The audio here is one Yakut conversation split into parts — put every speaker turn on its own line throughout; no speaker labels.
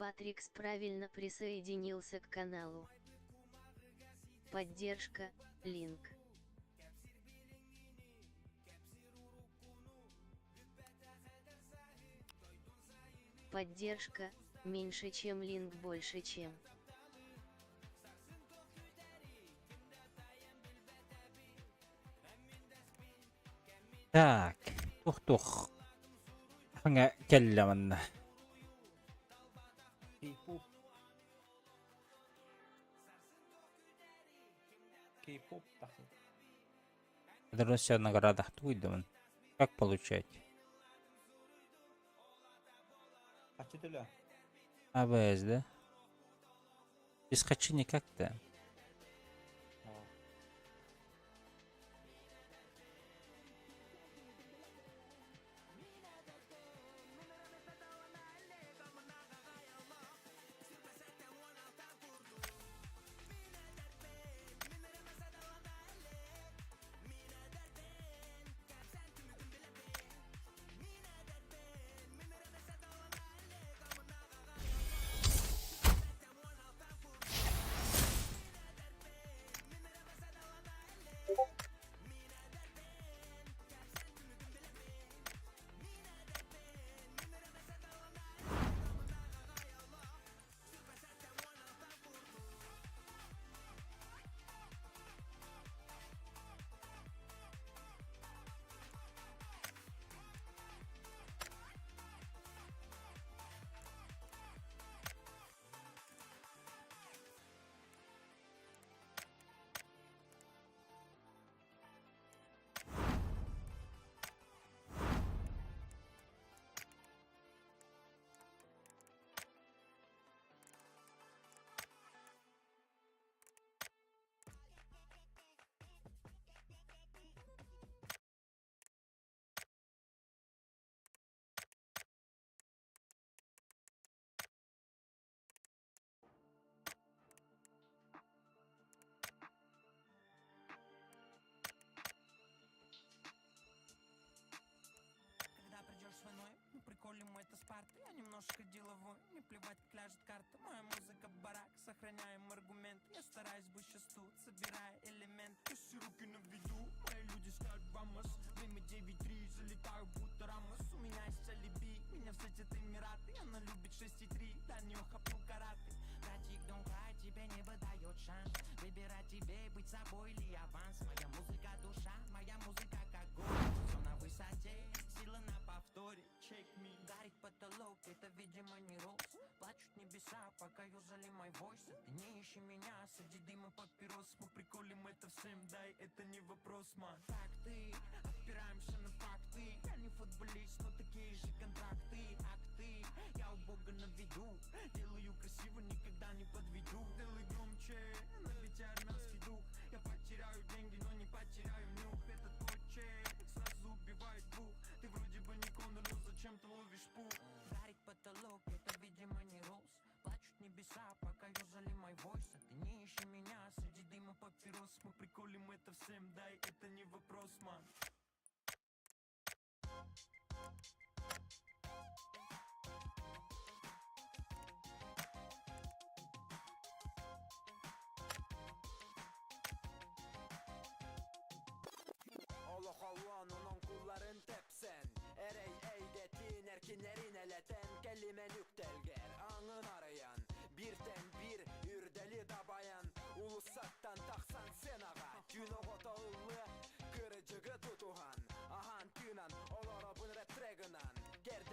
Батрикс правильно присоединился к каналу. Поддержка, линк. Поддержка, меньше чем линк больше чем.
Так, тух-тух. Хаҥа кэллэ манна.
Кей-поп. Кей-поп тахсар.
Все наградах туйдамын. Как получать?
Хаччы төлө.
АБС, да? Без хачи никак-то.
Когда придешь с войной, мы приколем это с парты. Я немножко деловой, не плевать, как ляжет карта. Моя музыка барак, сохраняем аргумент. Я стараюсь быть сейчас тут, собирая элемент. Все руки на виду, мои люди скажут вамос. Время 9-3, залетаю будто Рамос. У меня есть алиби, меня встретят Эмираты. Она любит 6,3, до нее хапнул караты. Братик, don't cry, тебе небо дает шанс. Выбирать тебе, быть собой или аванс. Моя музыка душа, моя музыка как голос. Все на высоте, сила на повторе. Check me. Горит потолок, это видимо не рост. Плачут небеса, пока юзали мой voice. Ты не ищи меня, среди дыма папирос. Мы приколим это всем, дай, это не вопрос, ман. Факты, опираемся на факты. Я не футболист, но такие же контракты. Акты, я у бога на виду. Делаю красиво, никогда не подведу. Делай громче, на бите армянский дух. Я потеряю деньги, но не потеряю нюх. Это твой чек, сразу убивает двух. Ты вроде бы не Конор, но зачем ты ловишь пух? Горит потолок, это, видимо, не рост. Плачут небеса, пока юзали мой voice. А ты не ищи меня, среди дыма папирос. Мы приколим это всем, дай, это не вопрос, ман.
Олох оллоонунан кулларын тэпсэн Эрэй эйгэтин эркиннэрин элэтэн Кэлимэн үктэлгэр аҥын арыйан Бииртэн биир үрдэли дабайан Улуссаттан тахсан сценаҕа Түүн оҕото ыллыа Кырдьыгы тутуһан Аһаан тыынан Олоробун рэп трегынан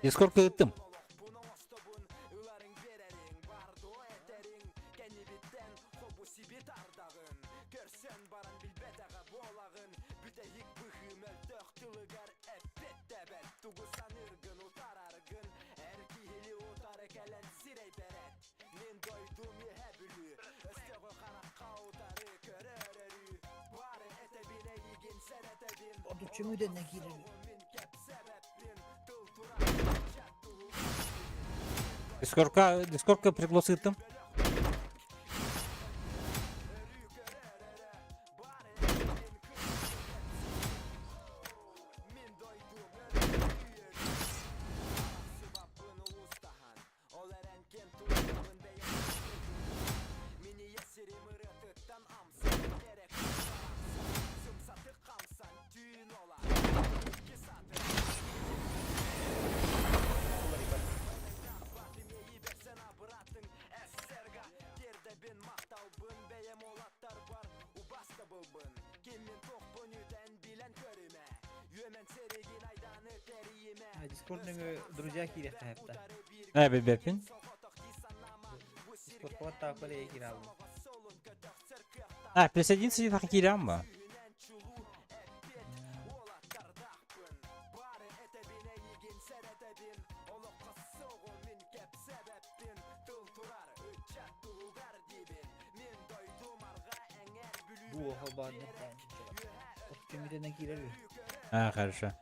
И сколько ыттым?
Олохпун оҥостобун Ыларыҥ биэрэриҥ Бар дуо этэриҥ Кэннибиттэн Хобу сибит ардаҕын Көрсөн баран билбэтэҕэ буолаҕын Бүтэһик быһыы мөлтөх тылыгар эппиэттэбэт Тугу саныыргын утараргын Эр киһили утары кэлэн сирэй бэрэт Мин дойдум иһэ Бүлүү Өстөөҕү харахха утары көрөр өрүү Бары этэбин эйигин сэрэтэбин
Отучча мүдэннэ киирэр.
Мин кэпсэбэппин Тыл турар
Сколько, сколько приглас ыттым?
Дискорд нөҥүө друзья киириэххэ сөп да.
Ээ билбэппин.
Дискордка баттаабакка эрэ киирэ хааллым.
А, присоединиться диэтэххэ киирэҕин ба?
Дуоха бааннар Түмүтэнэн киирэр үһү.
А, хорошо.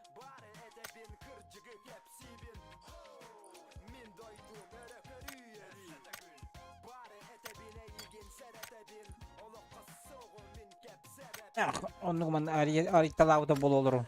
Ах, оннук манна арыйталаабыта буола олору.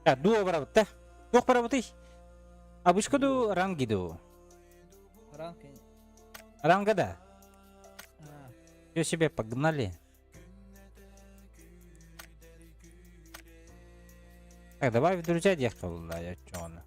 Так, дуо барабыт да? Туох барабытый? Обычка ду ранги ду?
Ранг.
Ранга да? Все себе погнали. Так, давай в друзья ехал, да, я чё она.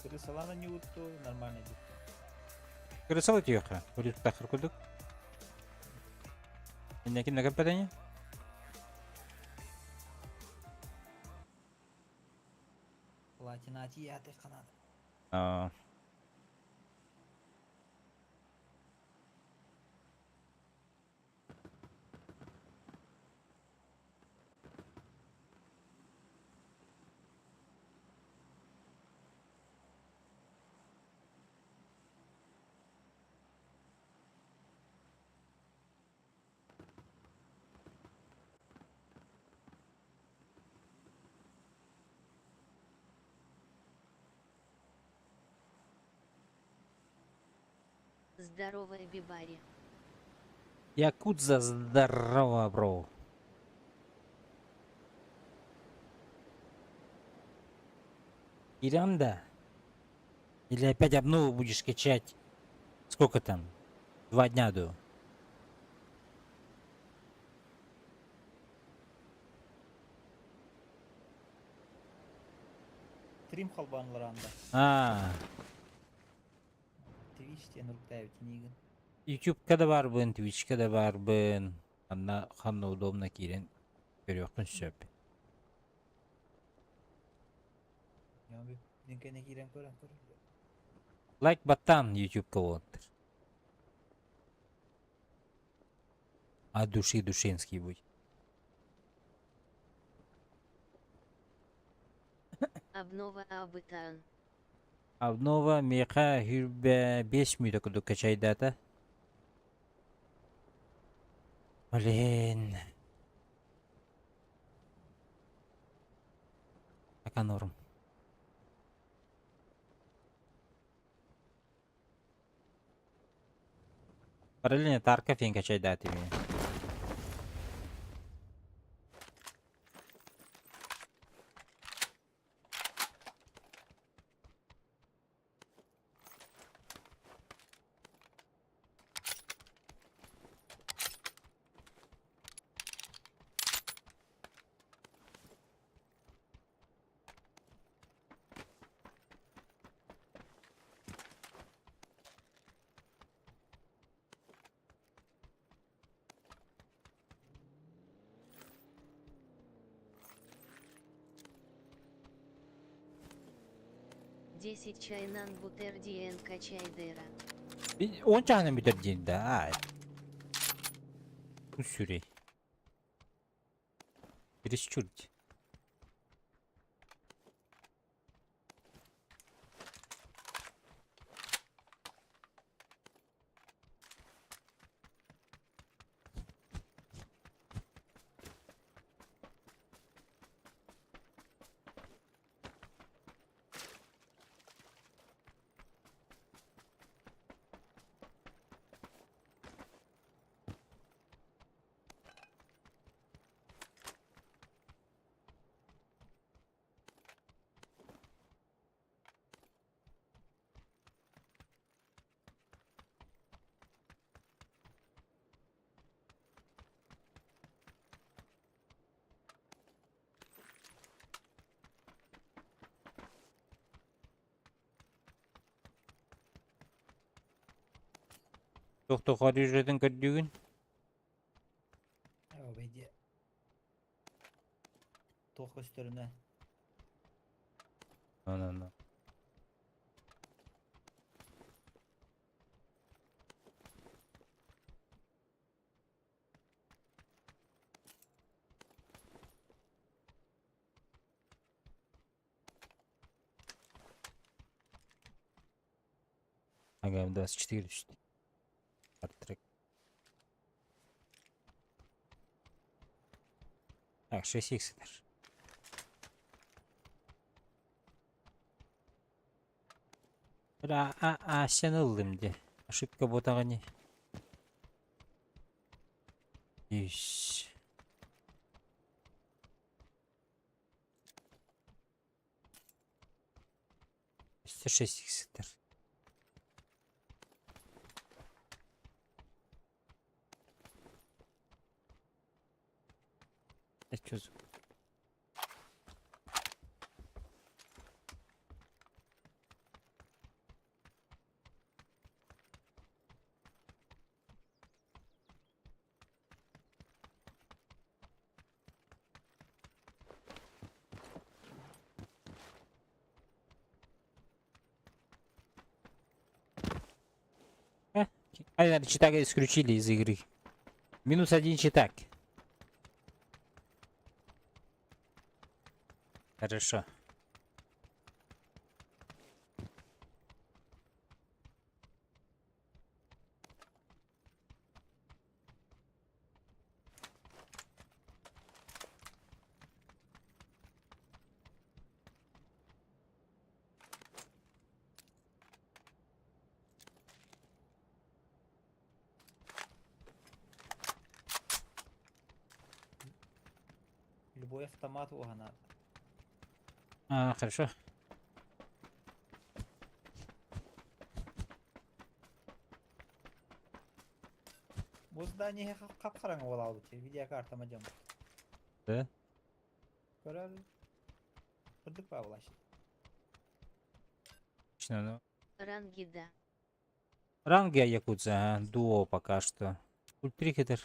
Крысалана не утто, нормально идет.
Крысалы тиэхэ, урут курдук. Инники накоппатани?
Платина тиийээти ханаада.
Аа.
Здорово, Эбибари.
Якудза, здорово, бро. Иранда? Или опять обнову будешь качать? Сколько там? 2 дня до.
Стрим холбоон анда.
А,
Twitch диэн уруктаабит инигин.
Ютубка да баарбын, Twitchка да баарбын. Анна ханна удобно киирэн көрүөххүн сөп.
Дин киирэн көрөн көрөн.
Лайк баттаан Ютубка болуттар. От души душинский будь.
Обнова абытаан.
Обнова миэхэ 25 мүнүүтэ курдук качайдаата. Блин. Пока норм. Параллельно Тарков диэн качайдаата мин.
10 чайнан бутер диэн качайдера.
10 чааһынан бүтэр диэн да. Сүрэй. Чересчур. Туох оружиетын көрдүгүн?
Оо бэйдиэ. Туох көстөрүнэ.
Ну-ну-ну. Ага, М24 түстэ. Артрек. Так, 6х даже. А, а, а, сен ыллым дии. Ошибка буоллаҕа Ис. 6 х. Это что за... Ай, наверное, читага исключили из игры. Минус один читак. Хорошо.
Любой автомат уһана.
А, хорошо.
Бу здание хап-хараҥа буолаабыт видеокарта мадьам.
Да?
Көрөр. Кырдык баабылаш.
Точно, ну.
Ранги да.
Ранги Якудза, а, дуо пока что. Ультрикетер.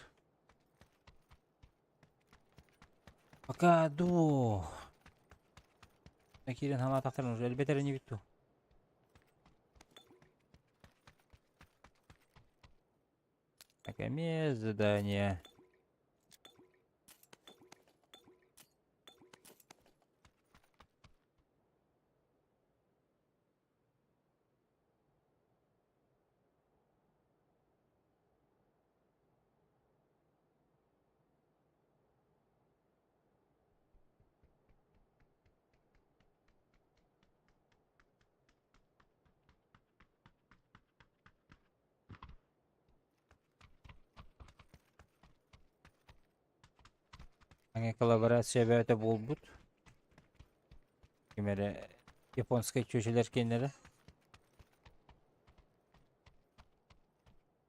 Пока дуо. Кирен халаатахтарын уже элбэтэр не бүттү. Так, эмиэ задание. Аҥа коллаборация бөҕөтө буолбут. Ким эрэ японскай чүөчэлэр киэннэрэ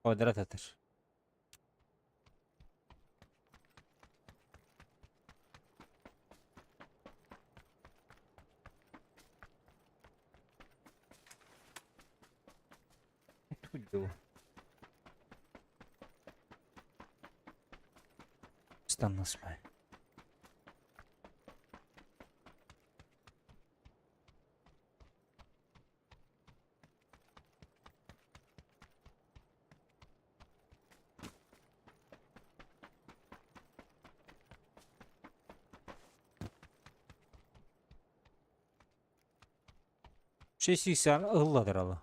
квадрат атар. Станнасмай. Шесть ылладыралы.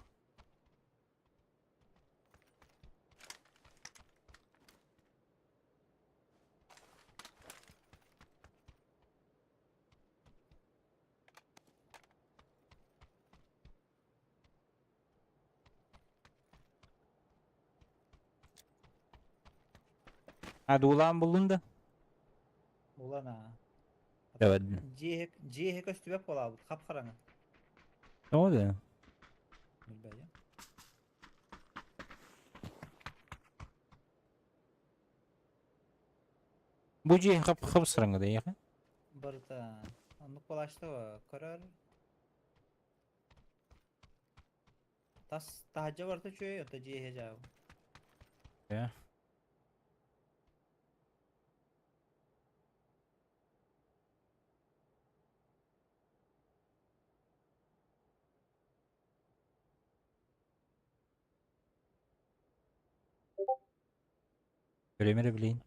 А дуулаан буллун да?
Булан аа.
Evet.
Дьиэ дьиэ көстүбэт буолаабыт хап-хараҥа.
Тоҕо да?
Билбэйим.
Бу дьиэ хап хапсараҥа да эйиэхэ?
Барыта оннук буолааччы көрөр. Тас таһырдьа барыта үчүгэй, ото дьиэ иһэ дьаабы.
Ээ. Көрүөм эрэ билигин.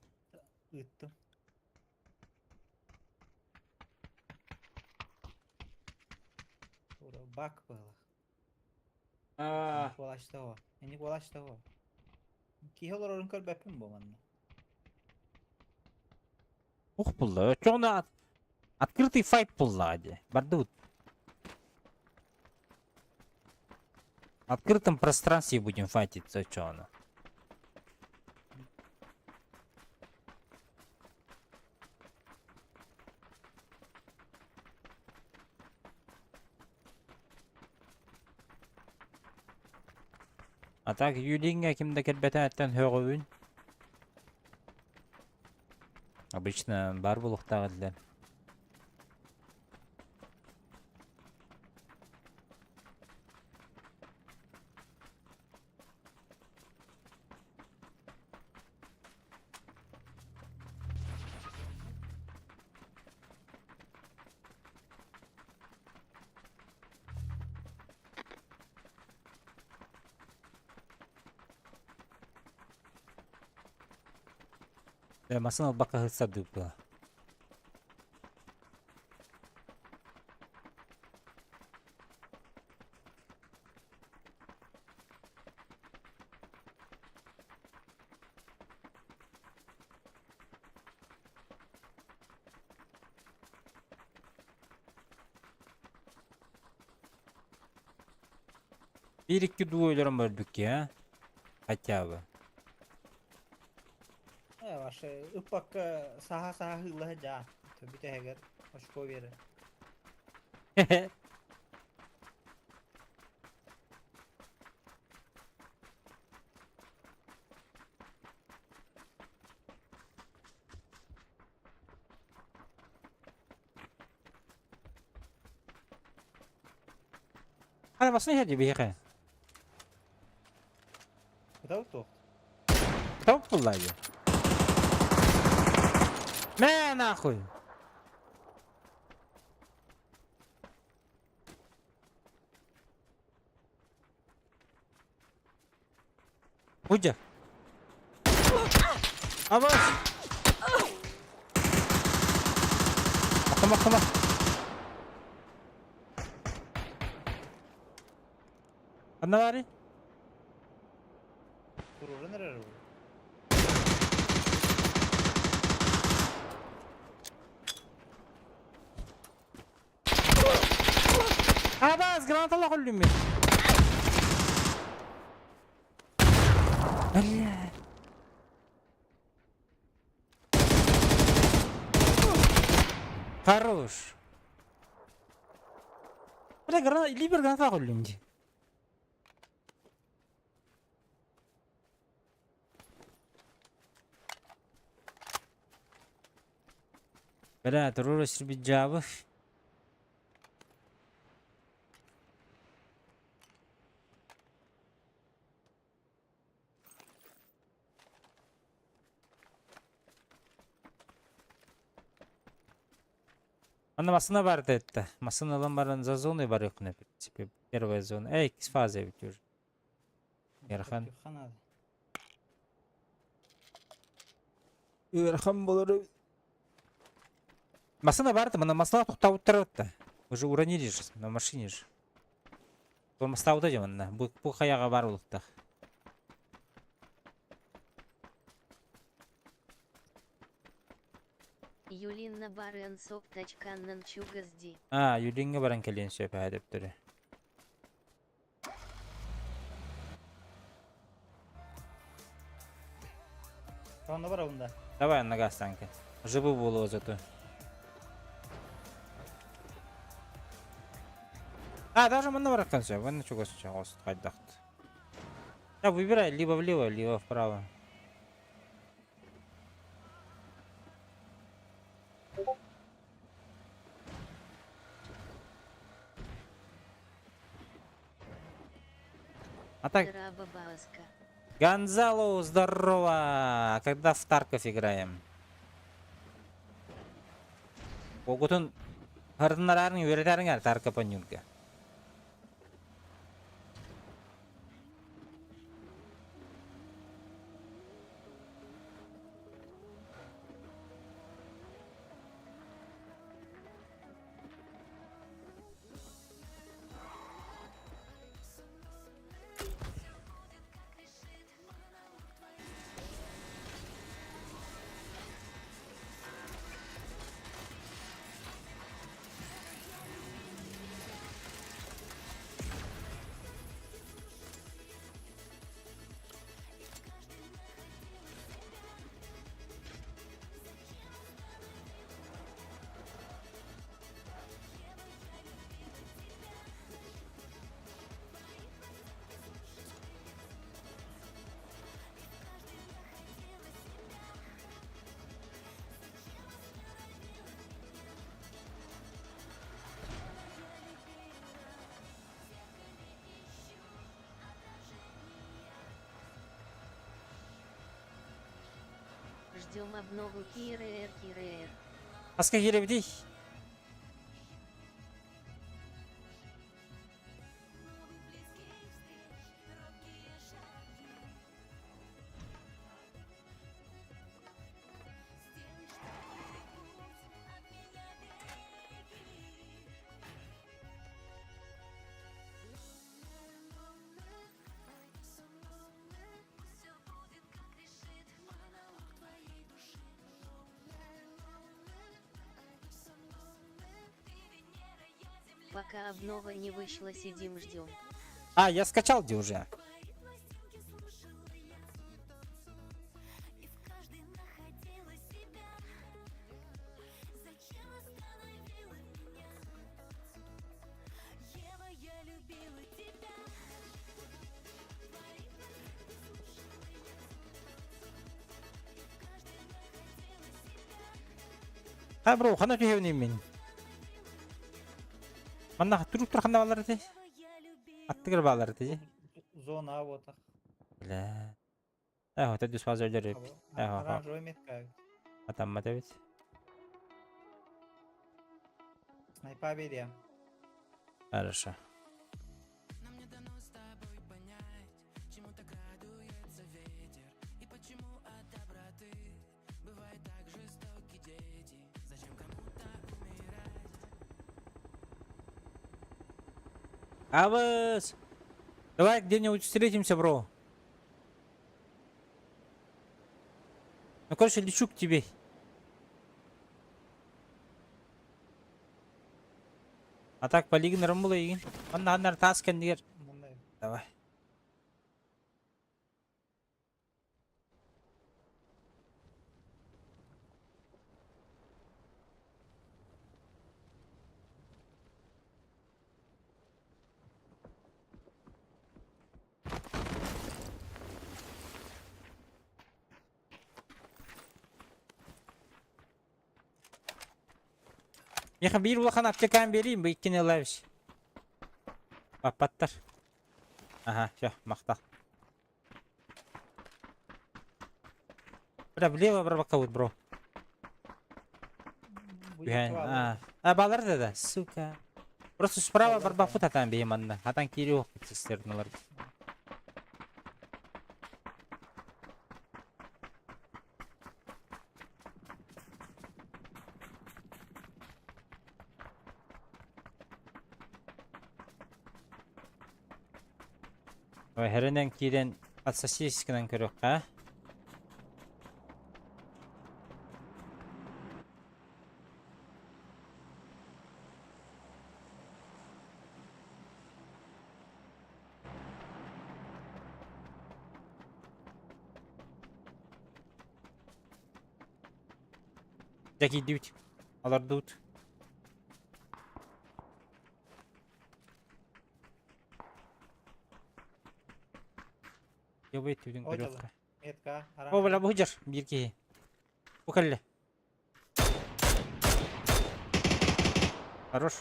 Ыыттым. Ура, бак быһылах.
Аа.
Николаштаҕа. Николаштаҕа. Киһи олорорун көрбөппүн бу манна.
Ух булла. Оччоҕуна открытый файт буллаҕа дии. Бардыбыт. В открытом пространстве будем файтиться оччоҕуна. А так Юлиҥҥа ким да кэлбэтэҕиттэн һөҕөбүн. Обычно баар буолуохтаах этилэр. Масын албакка сырдыыппа. Биир-икки дуу өлөрөн барбыкки, а? Хотя бы.
Э, ваше ыппакка саһа-саһа ыыллаһа дьаа. Бүтэһигэр очко биэрэр.
Ана басына иһэрди биһиэхэ.
Кытабыт туох?
Топ булла дии. Мэ нахуй. Будя. Абас. Охтомо, охтомо. Ханна баарый?
Туруоран эрэр бу.
Абас, гранаталаах өллүм мин. Бля. Хорош. Бля, граната, либер граната өллүм дии. Бля, туруора сирбит дьаабы. Манна массыына баар этэ. Массыына ылан баран за зоной барыаххына, в принципе, первая зона. Эй, иккис фаза эбит уже. Ыарахан. Ыарахан болор. Массыына баар да, манна массыына тохтообуттар да. Уже уронили же, на машине же. Тормостаабыта дьэ манна. Бу, бу хайаҕа баар буолуохтаах.
Юлинна барыан соп тачканнан чугас ди.
А, Юлиҥҥа баран кэлиэн сөп ээ дөптөрү.
Онно барабын да.
Давай нога останка. Живы буолуо зато. А, даже манна барахтан сөп. Манна чугас чоҕос хайдахт. Да, выбирай либо влево, либо вправо. А так, Гонзало, здорово! Когда в Тарков играем? Огутун хардынарарын үөрэтэрин Тарков Нюрга.
Ждем обнову Кирр Кирр.
Хаска киирэбитий?
Пока обнова не вышла, сидим ждем.
А, я скачал где уже. Ха, бро, хана түһэбин мин. Манна туруктар ханна балар этэй? Аттыгар баалар этэй.
Зона вот так.
Бля. Э, вот это фаза өлөр. Э,
Оранжевый метка.
Атаммат эбит.
Снайпа берем.
Хорошо.
Нам не дано с тобой понять, чему так радуется ветер и почему от доброты бывает так жестоки дети. Зачем кому-то умирать?
Авыс! Давай где-нибудь встретимся, бро. Ну, короче, лечу к тебе. А так по лигнерам было игин. Онна аннар тас кэннигэр.
Мындай.
Давай. Миэхэ биир улахан аптекаан биэриим, бу иккини ылабыс. Баппаттар. Ага, все, махтал. Бля, влево барбакка бро.
Бу
Түһэн,
екі
а, а балар да да, сука. Просто справа
Балар
барбаппыт
да.
атан бейм анна. Атан кири ох цистерналар. Ой, херенен кирен ассасискынан көрөккө, а? Дьэ киирдибит. Олордубут. Дьэ түгүн
О,
көрүөххэ.
Метка.
О, бля, бу сылдьар биир киһи. Бу кэллэ. Хорош.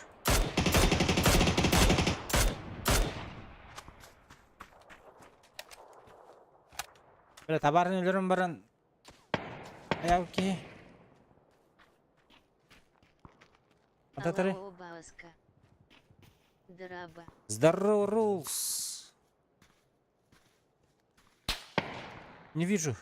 Бля, табаарын өлөрөн баран айаабыт киһи. Ататары.
Алло, Бауска. Драба.
Здорово, Рулс. Не вижу.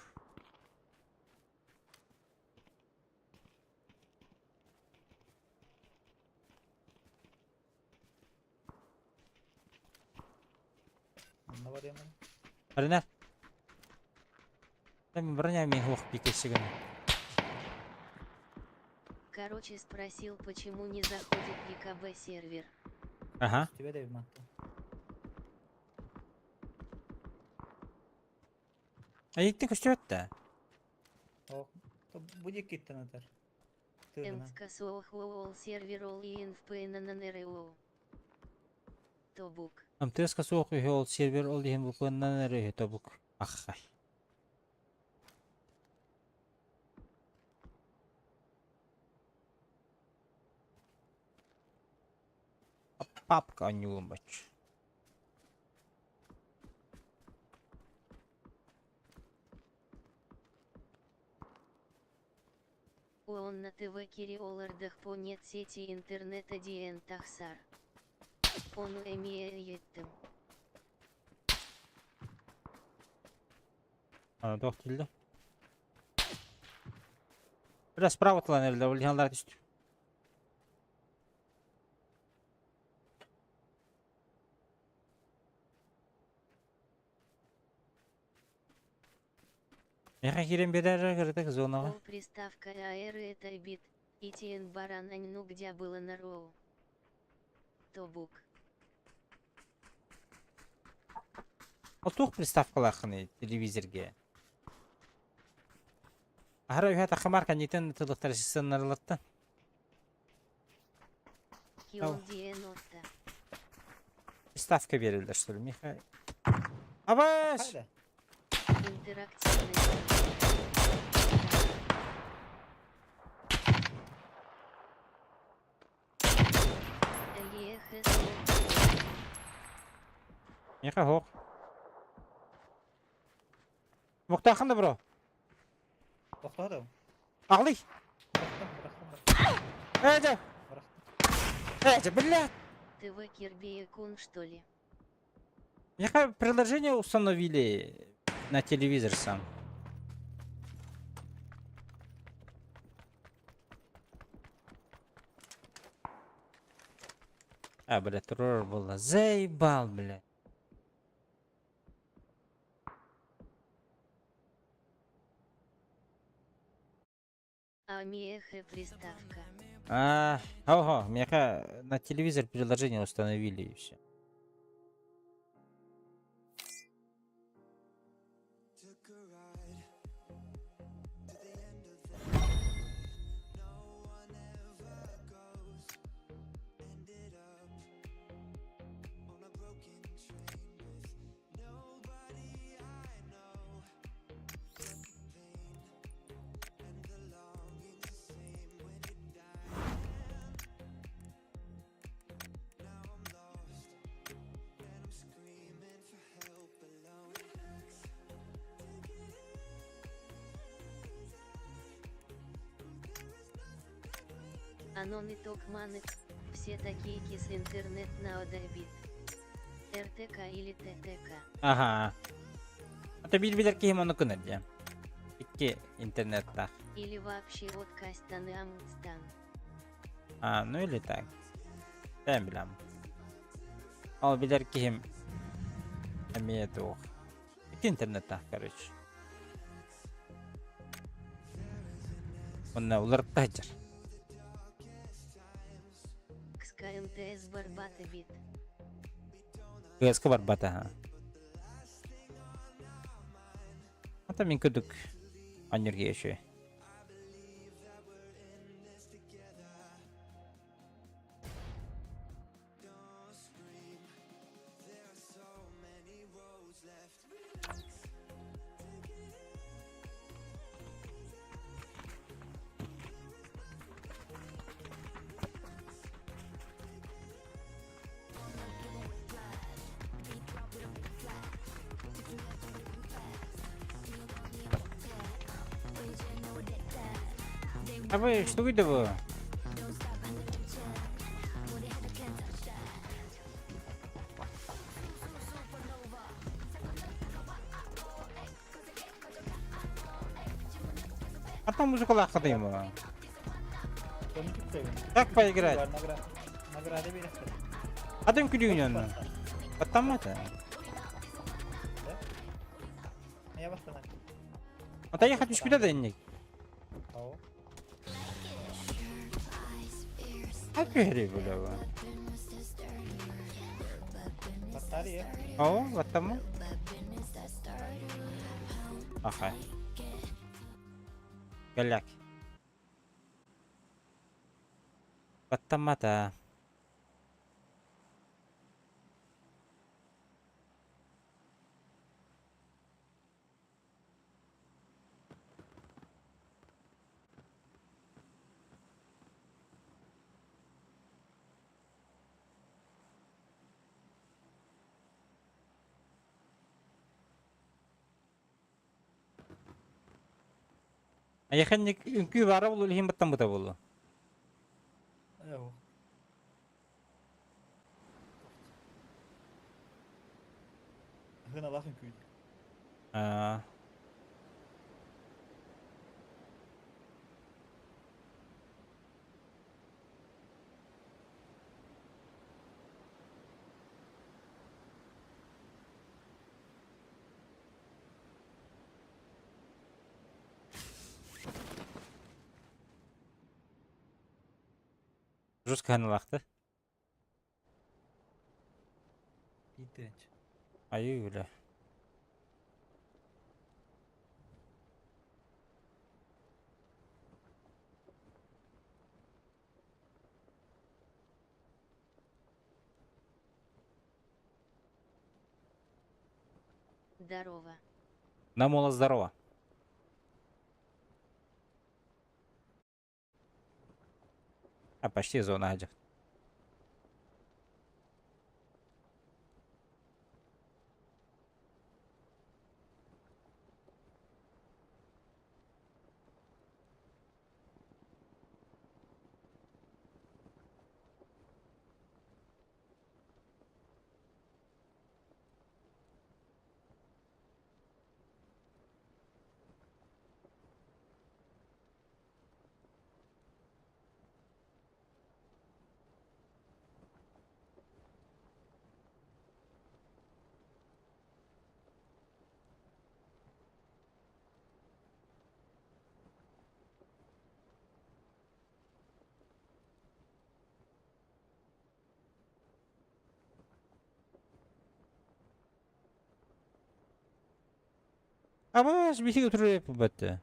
Онно бар яман.
Арина. Там броня ми ох пикесиган.
Короче, спросил, почему не заходит ЕКБ сервер.
Ага.
Тебе да манта.
А иттин көстүбэт да.
О, то будет киттен атар. Тыгына.
МЦК сервер ол и НФПННРО. Тобук.
МТС суох үһү ол сервер ол иһин букваннан эрэ үһү тобук. Аххай. Папка анньуун бач.
ООН на ТВ Кириолардах по нет сети интернета Диэн Тахсар. Ону эмиэ еттим.
Ана туох тиийдэ. Бля, справа тылан эрэллэр, ол иһин аллара түстүм. Миэхэ киирэн биэрэр кыратык зонаҕа.
Ол приставка АР это бит. ИТН баран ну где было на роу. Тобук.
Ол туох приставкалааххыный телевизорга? Аһара үһэ тахамар кэнниттэн тылыктар сыһыаннарылаттан.
Кион диэн отта.
Приставка биэрэллэр что ли, Михаил? Абас!
Хайда?
Интерактивный. Эйиэхэ суох.
Миэхэ суох. Муктааххын да бро?
Тохтоо
Аҕалый!
Бырахтым, бырахтым, бырахтым.
Ээ, дьэ!
Бырахтым.
Ээ, дьэ, блядь!
ТВ Кирбиекун что ли?
Миэхэ приложение установили на телевизор сам. А, блядь, террор было. Заебал, блядь.
А миэхэ приставка.
А, ого, миэхэ на телевизор приложение установили и все.
Анон итог маны. Все такие кис интернет на бит. РТК или ТТК.
Ага. А то биир билэр киһим ону гынар диэн. Икки интернеттаах.
Или вообще от Кастаны Амстан.
А, ну или так. Бэйэм билэм. Ол билэр киһим эмиэ туох. Икки интернеттаах, короче. Онно уларытта сылдьар.
КСК МТС барбата бит.
КСК барбата ха. Ата мин курдук анньыргыйа үчүгэй. А вы что выдавы? А там музыкалаах ему. Как поиграть?
Награды биэрэхтэр.
А там күлүүнэн. Баттаммата.
Я бастана.
А ехать түспүтэ да инник.
Ау.
А түһэри бля.
Баттария.
О, баттамма. Аха. Кэллэк. Баттаммата. Айаханник үҥкүү баара буолуо иһин баттаммыта буолуо.
Эу. Хыналаах үҥкүү.
Аа. Жестко ханалаахта.
тыһыынча.
Айыы үлэ.
Здорово.
Намола здорово. А почти зона адьах. Абаас биһиги утуруйаппыт.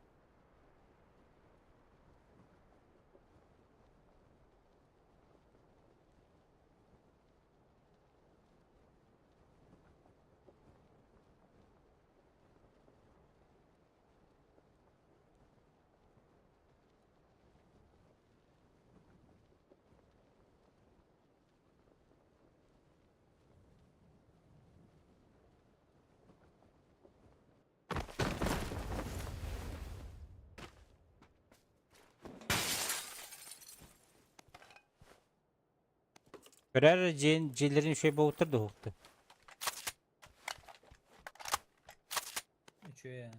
Көрөр дьиэн дьиэлэрин үчүгэй буолуттар да уһукту.
Үчүгэй ээ.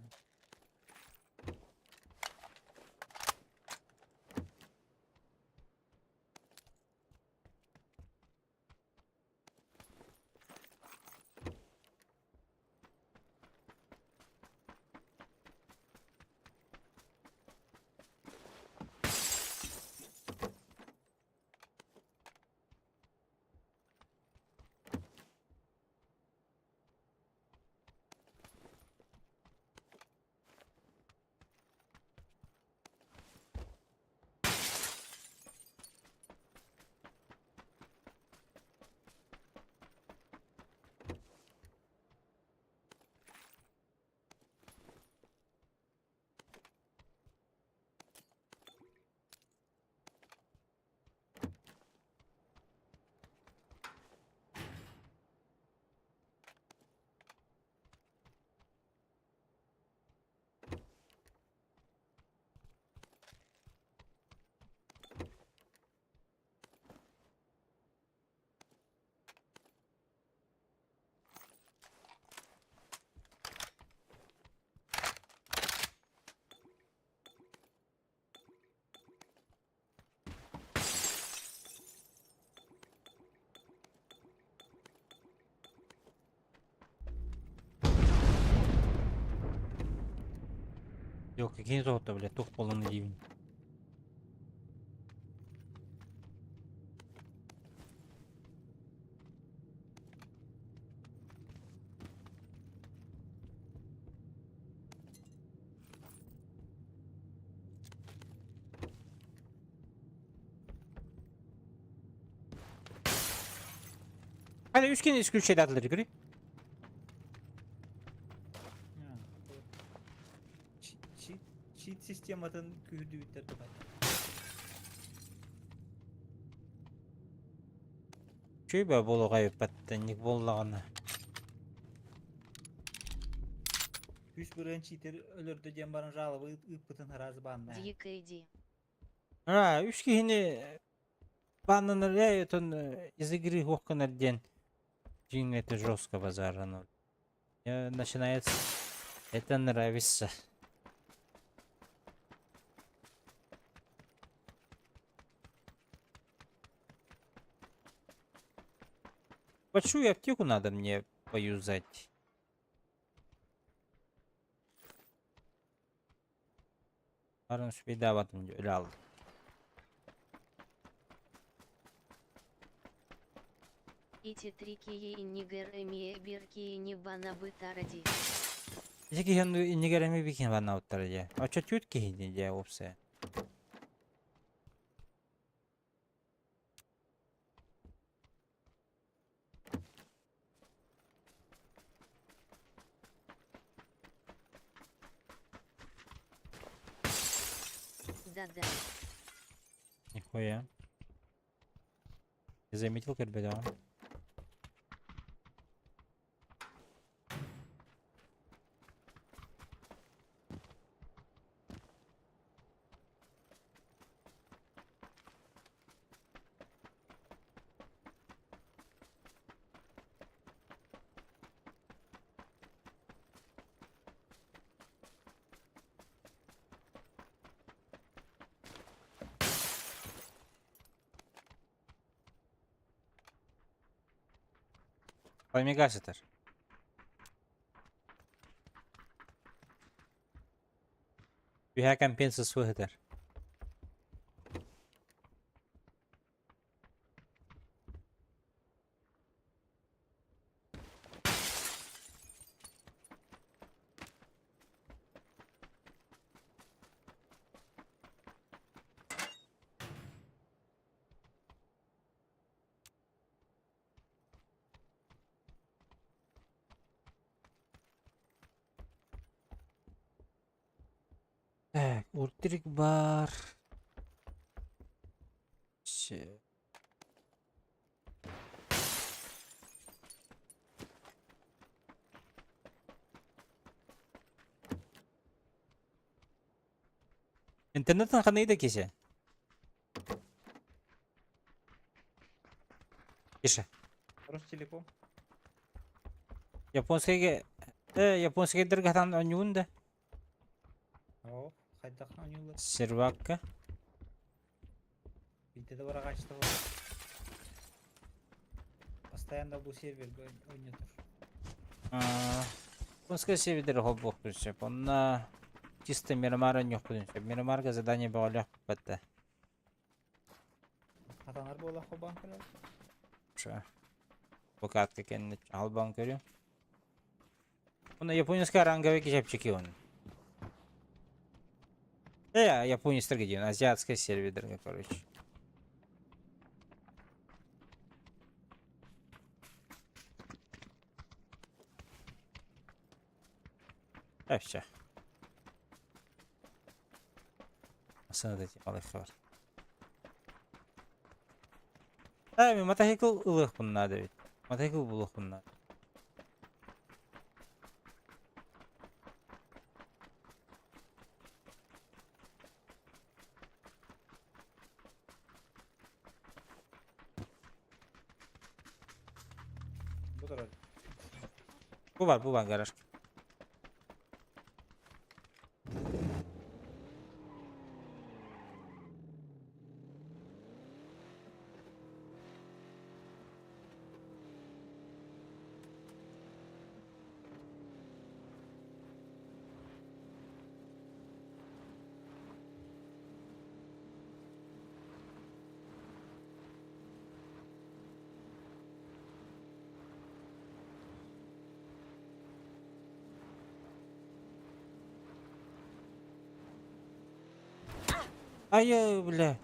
Yok кини тоһутта бля туох буолан диибин. Hadi üç kere исключение atılır göreyim.
Чит систематын күүһүрдүбүттэр туһай.
Үчүгэй баа буолуох эбиппэт буоллаҕына.
Үс бырыан читер өлөрдө диэн баран жалоба ыыппытын араас баанна.
DKD.
А, үс киһини бааннанар ээ отон из игры хуохканар диэн дьиҥ это жестко базарано. Мне начинает это нравится. Большую аптеку надо мне поюзать. Баран үчүгэйдаабатым өлө хаалла.
Ити трикие иннигэр эмиэ биир киһини банабытара дии.
Ити киһи иннигэр эмиэ биир киһини баннаабыттара дии. Оччо түөрт киһини дии уопсайа.
Да-да.
Нихуя. Не заметил көрбөтөҕүм. Омега сытар. Үһэ компенса сытар. Так, Уртрик бар. Все. Интернеттен ханна да кисе? Кише.
Ростелеком.
Японскайга э японскайдарга хатан оонньугун да?
Оо, хайдах оонньууллар?
Сервакка.
Биирдэ да быраҕааччыта буолар. Постоянно бу сервергэ ойнотор.
Японскай сервердэр холбуохпун сөп. Онно чисто Мирамар оонньуохпун сөп. Мирамарга задание бөҕөлөөх батта.
Хатанар буолла холбоон көрөр.
Ша. Букатка кэннэ холбоон көрүм. Уонна японецкай ранговый чэпчэки он. Э, японецтарга диэн, азиатскай сервердэргэ, короче. Э, все. Асана эти малых бар. Э, мен мотоцикл ылыахпын наада эбит. Мотоцикл булуохпун наада.
Бу турар.
Бу бар, бу бар гараж. Ай, бля.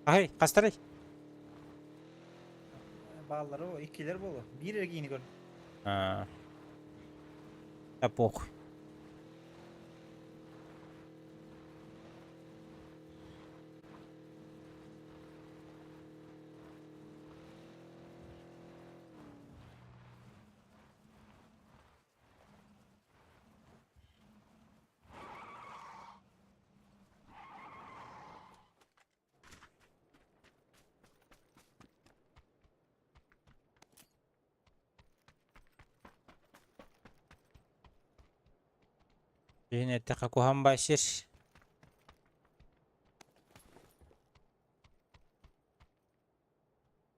Ай, хастарай.
Бааллары о, иккилэр буолуо. Биир эрэ киини көрдүм.
А. Да похуй. Иһин эттэххэ куһаҕан баай сир.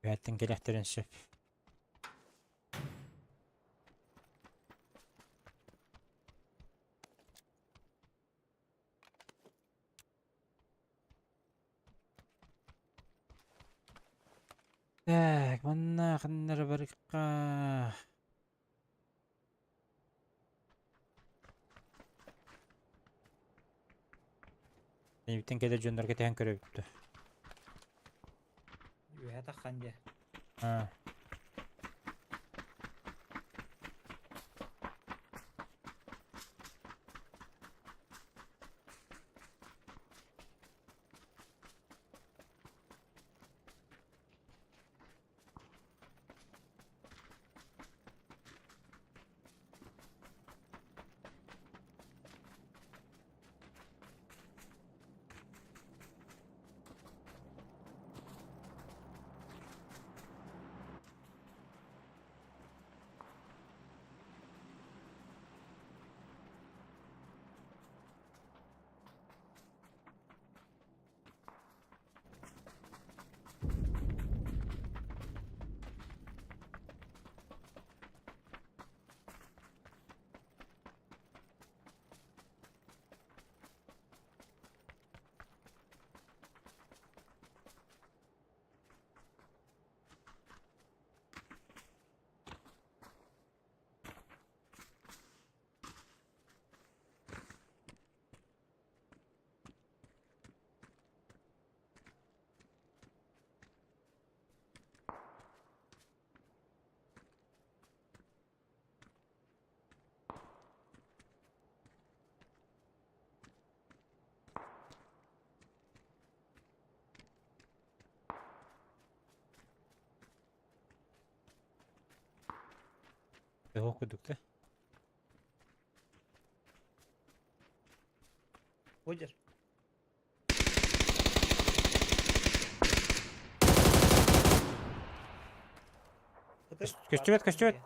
Үөһэттэн кэлиэхтэрин сөп. Так, манна ханна эрэ барыахха. Эйиттэн кэлэр дьоннор кэтэһэн көрөбүт дуо?
Үөһэ таххан дьэ.
Аа. Туох курдук да?
Будешь?
Көстүбэт, көстүбэт.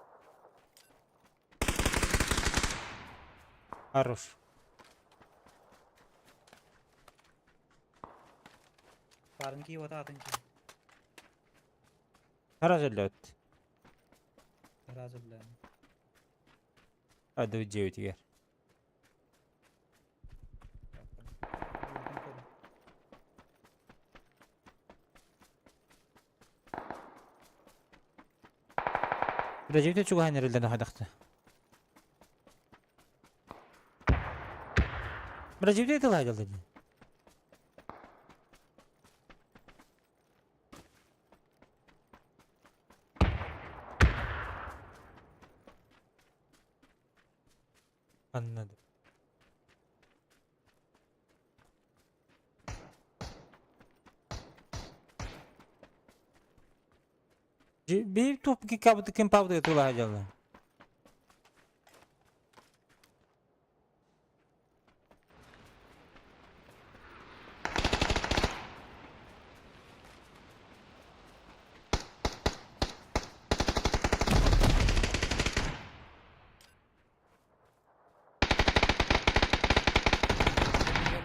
Хорош.
Барын кии ота атын кии.
Сразу өллөт.
Сразу өллөт.
Ады дьиэбитигэр. Дьиэбитэ чугаһаан эрэллэн хайдахта. Дьиэбитэ тылайдаллар дии. Anladım. Биир туох ким павдыга тылаһа дьалла.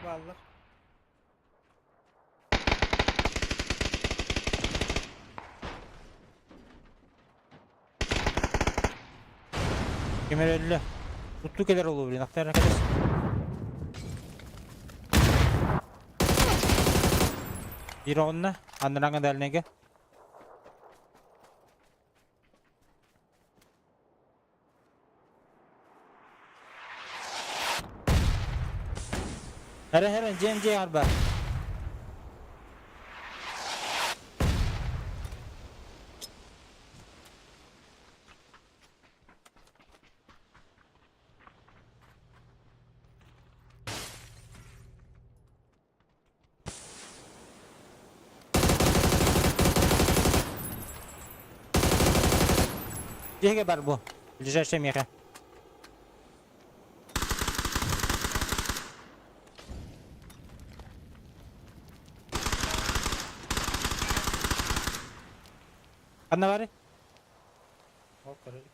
Бааллар.
Ким эрэ өллө. Туттуу кэлэр олуу блин, ахтар кэлэр. Биир оҕунна, анныраҥа дальнайга. Эрэ эрэ дьиэм дьиэ арба. Дьиэгэ бар бу. Ближайшее миэхэ. Ханна бары?
Ол көрөр.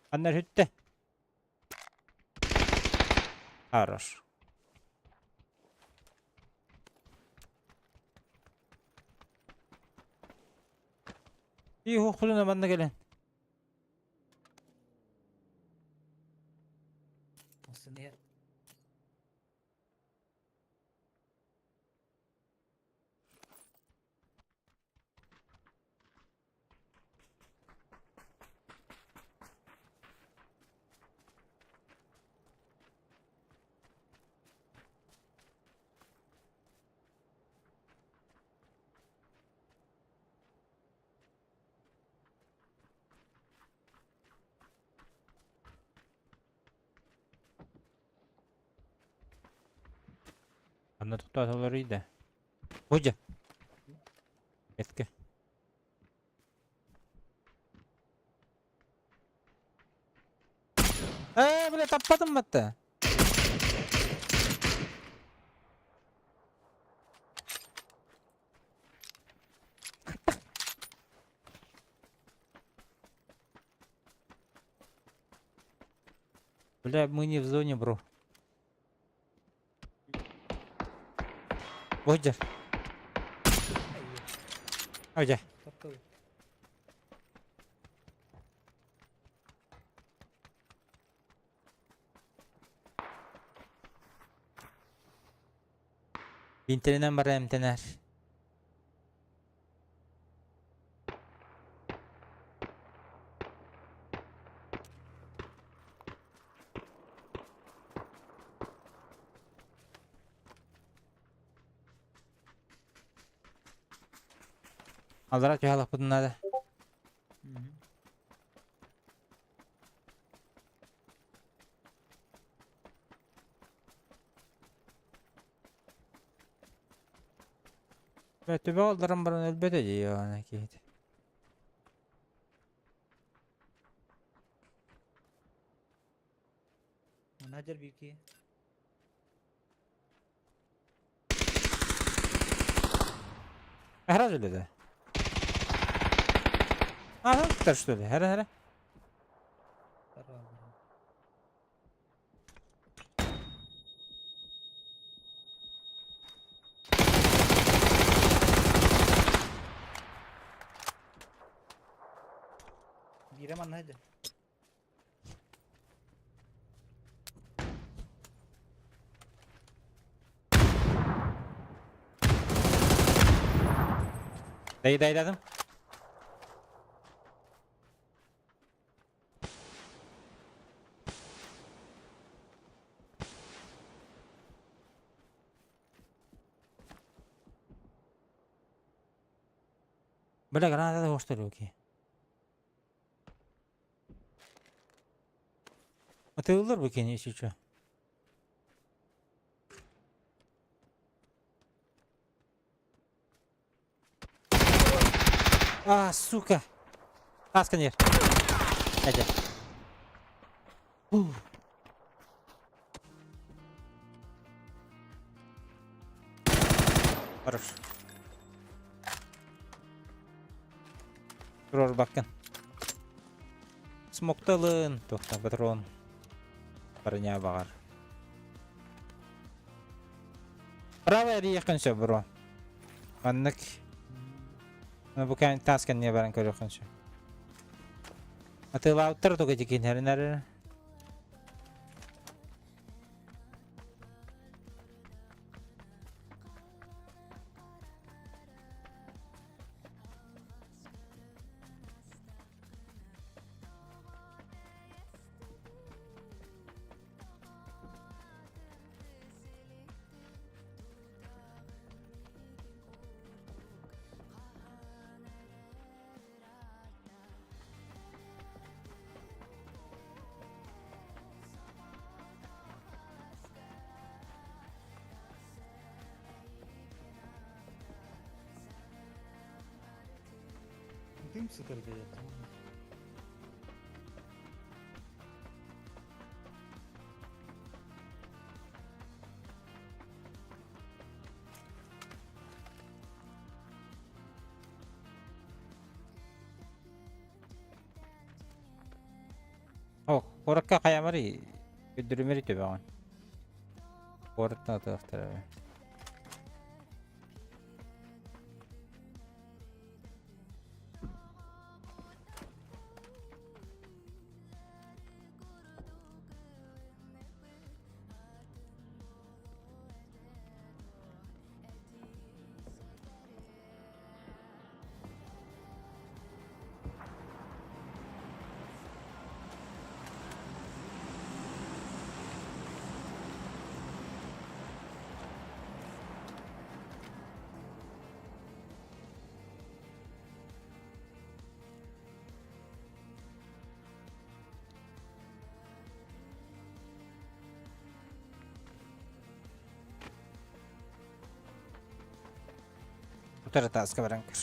Анна хүттэ. Хорош. И хохулуна манна кэлэн.
Сыныйар.
Анна тохтоотолор да. Будя. Этке. Ээ, бля, таппатым батта. Бля, мы не в зоне, бро. Бодя. Одя. Бинтеринэн бара эмтэнэр. Аллара түһэ алахпытын наада. Төбө олдорон баран өлбөтө дии ана киһити.
Менеджер бики.
Хара өлөдө. Ага, тутар что ли? Хара хара.
Биирэ манна сылдьар.
Dayı dayıladım. Бля, граната того что ли, окей. Атыыллар бу кини если чё. А, сука! А, сканер. Хотя. Хорош. Турар баккын. Смокталын. Туохта патрон. Барыня баҕар. Право эрийиэххин сөп, бро. Маннык. Бу таас кэннигэ баран көрүөххүн сөп. Атыылаабыттар туга дикинэрин эрэ.
Дым сытар бэйэтэ.
Куоракка хайамарый көрдөрүмэри төбөҕүн. Куораттан атыахтара. Утары тааска баран көр.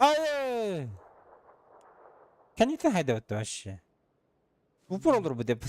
Ay! Кэнниттэн хайдабыт вообще. Упор olur bu деп.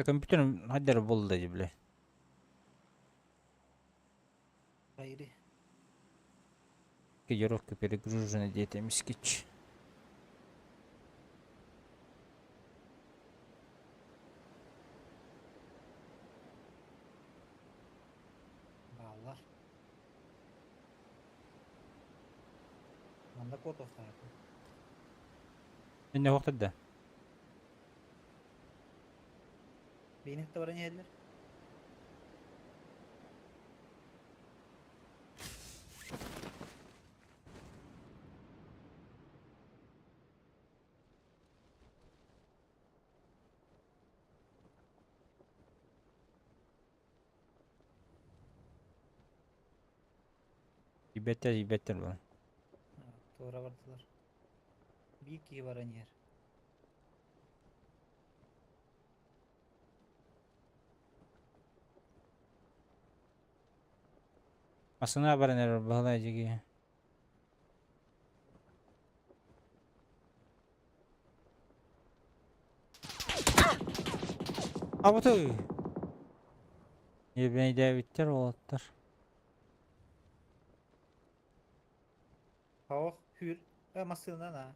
Компьютерым хайдары болды бile.
Хайри.
Кодировка перегружена где-то мискич.
Бааллар. Манна код охтаата.
Не вақтыда.
Бейнетте баран иһэллэр.
Ибеттер, ибеттер бұл.
Туора бардылар. Биир киһи баран иһэр.
Массыына баран эрэр Баһылай дьиги. Абыты! Ебнейдээбиттэр уолаттар.
Оох, хүүр, э, массыынан аа.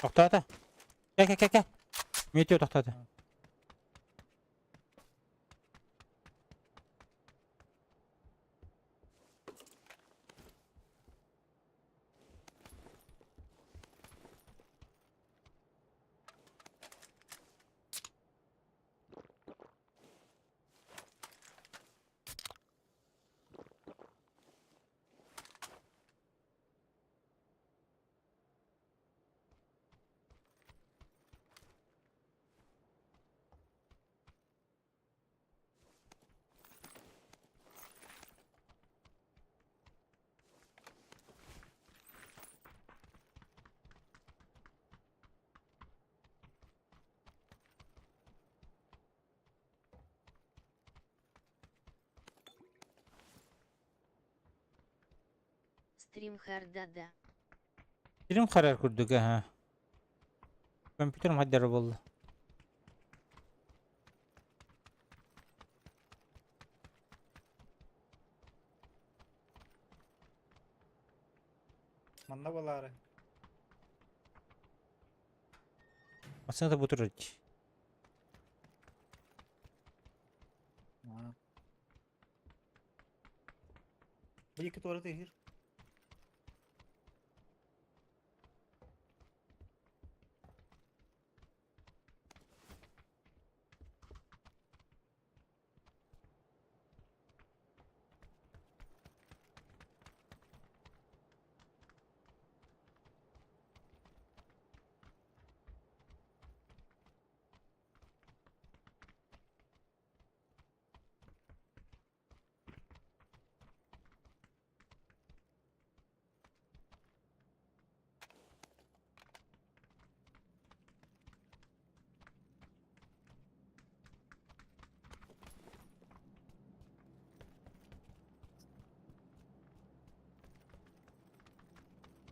Тохтоото. Кэ кэ кэ кэ. Метео тохтоото.
Стрим хардада.
Стрим харар курдук аха. Компьютерым хайдара буолла.
Манна буолаары.
Массыына бу турар дии.
Бу екі туора тыһыр.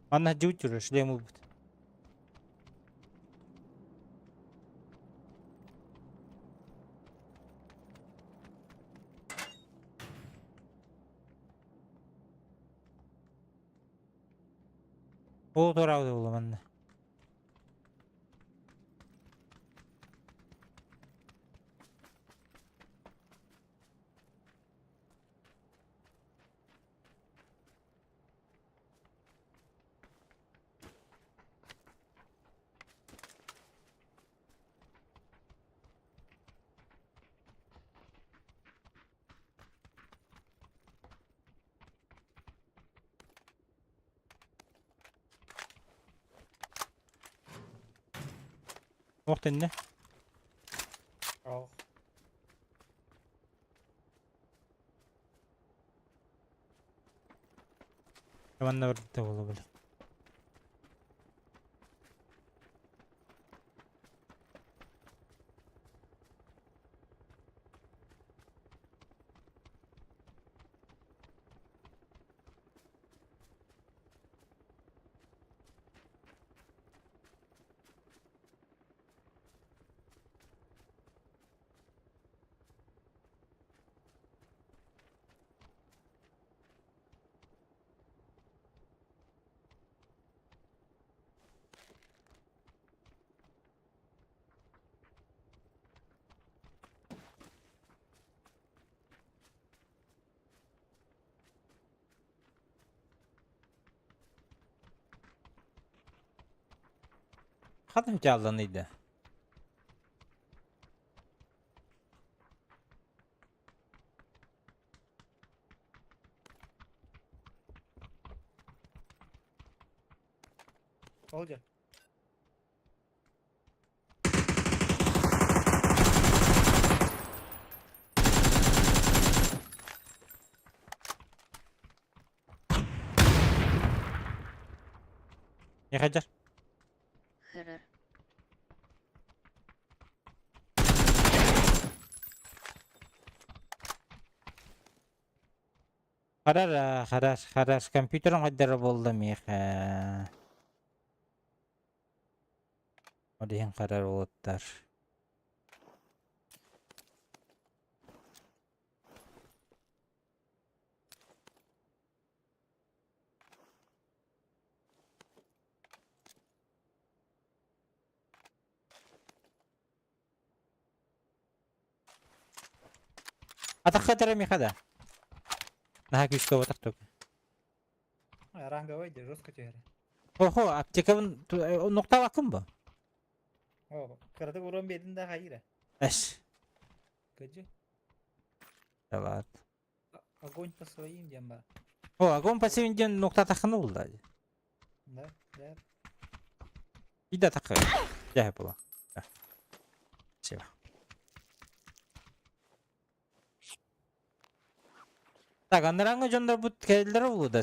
Манна дьүүтүрэ шлем ылбыт. Ол туораабыта буолла манна. Туох тэннэ?
Оох.
Манна барбыта буолла били. Ханна дьаалланыйда?
Ол дьэ.
Не хаджар?
Харар.
Харар, харар, харар. Компьютерым хайдара буолла миэхэ. Ол иһин харар уолаттар. Атахха этэрэ миэхэ да. Наһаа күүскэ буотах тук.
Ранговый де жестко түһэрэ.
Охо, аптекабын нуктаабаккын бу?
О, кыратык урон биэрдин да хайыра.
Эс.
Кыдьы.
Салат.
Огонь по своим диэн баар.
О, огонь по своим диэн нуктаатаххына булла.
Да, да.
Ида такы. Дьэ була. Спасибо. Так, анарааҥҥы дьоннорбут кэлэллэрэ буолуо да?